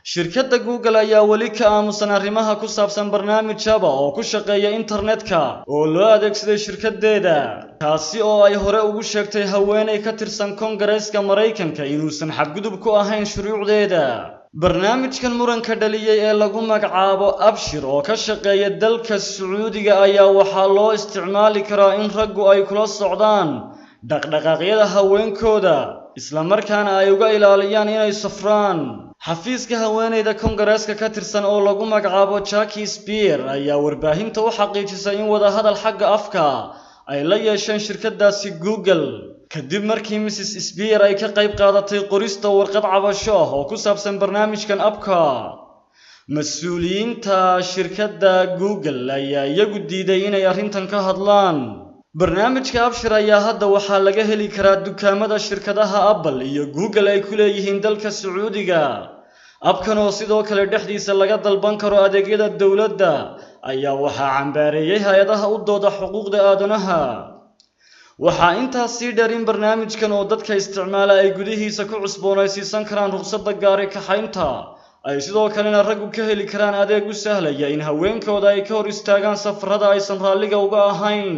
Shirkadda Google ayaa weli ka aamusan arrimaha ku saabsan barnaamij app ah oo ku shaqeeya internetka oo loo adeegsaday shirkaddeeda, kaasi oo ay hore ugu sheegtay haweeney ka tirsan Koongareeska Maraykanka inuusan xadgudub ku ahayn shuruucdeeda. Barnaamijkan muranka dhaliyay ee lagu magacaabo Abshir oo ka shaqeeya dalka Sacuudiga ayaa waxaa loo isticmaali karaa in raggu ay kula socdaan dhaqdhaqaaqyada haweenkooda, isla markaana ay uga ilaaliyaan inay safraan. Xafiiska haweeneyda Koongareeska ka tirsan oo lagu magacaabo Jackie Speier ayaa warbaahinta u xaqiijisay in wadahadal xagga afka ay la yeesheen shirkaddaasi Google, kadib markii Mrs Speier ay ka qayb qaadatay qorista warqad cabasho ah oo ku saabsan barnaamijkan app-ka. Mas-uuliyiinta shirkadda Google ayaa iyagu diiday inay arrintan ka hadlaan. Barnaamijka Abshir ayaa hadda waxaa laga heli karaa dukaamada shirkadaha Apple iyo Google ay ku leeyihiin dalka Sacuudiga. App-kan oo sidoo kale dhexdiisa laga dalban karo adeegyada dowladda ayaa waxaa cambaareeyay hay-adaha u dooda xuquuqda aadanaha. Waxaa intaas sii dheer in barnaamijkan oo dadka isticmaala ay gudihiisa ku cusboonaysiisan karaan ruqsadda gaari kaxaynta, ay sidoo kalena raggu ka heli karaan adeeg u sahlaya in haweenkooda ay ka hor istaagaan safarada aysan raalliga uga ahayn.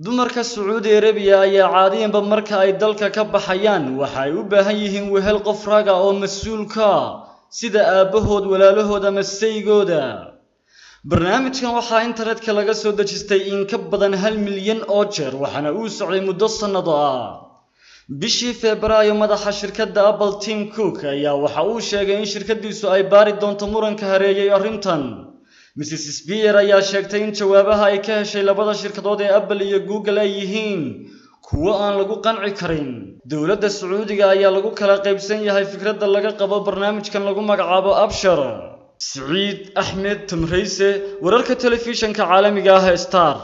Dumarka Sacuudi Arabiya ayaa caadiyanba marka ay dalka ka baxayaan waxa ay u baahan yihiin wehel qof raga oo mas-uulka, sida aabbahood, walaalahood ama saygooda. Barnaamijkan waxaa internetka laga soo dejistay in ka badan 1 milyan oo jeer, waxaana uu socday muddo sannado ah. Bishii Febraayo, madaxa shirkadda Apple Tim Cook ayaa waxa uu sheegay in shirkaddiisu ay baari doonto muranka hareeyay arrintan. Mrs Speier ayaa sheegtay in jawaabaha ay ka heshay labada shirkadood ee Apple iyo Google ay yihiin kuwo aan lagu qanci karin. Dowladda Sacuudiga ayaa lagu kala qaybsan yahay fikradda laga qabo barnaamijkan lagu magacaabo Abshar. Siciid Axmed Tamrayse, wararka telefishanka caalamiga ah ee Star.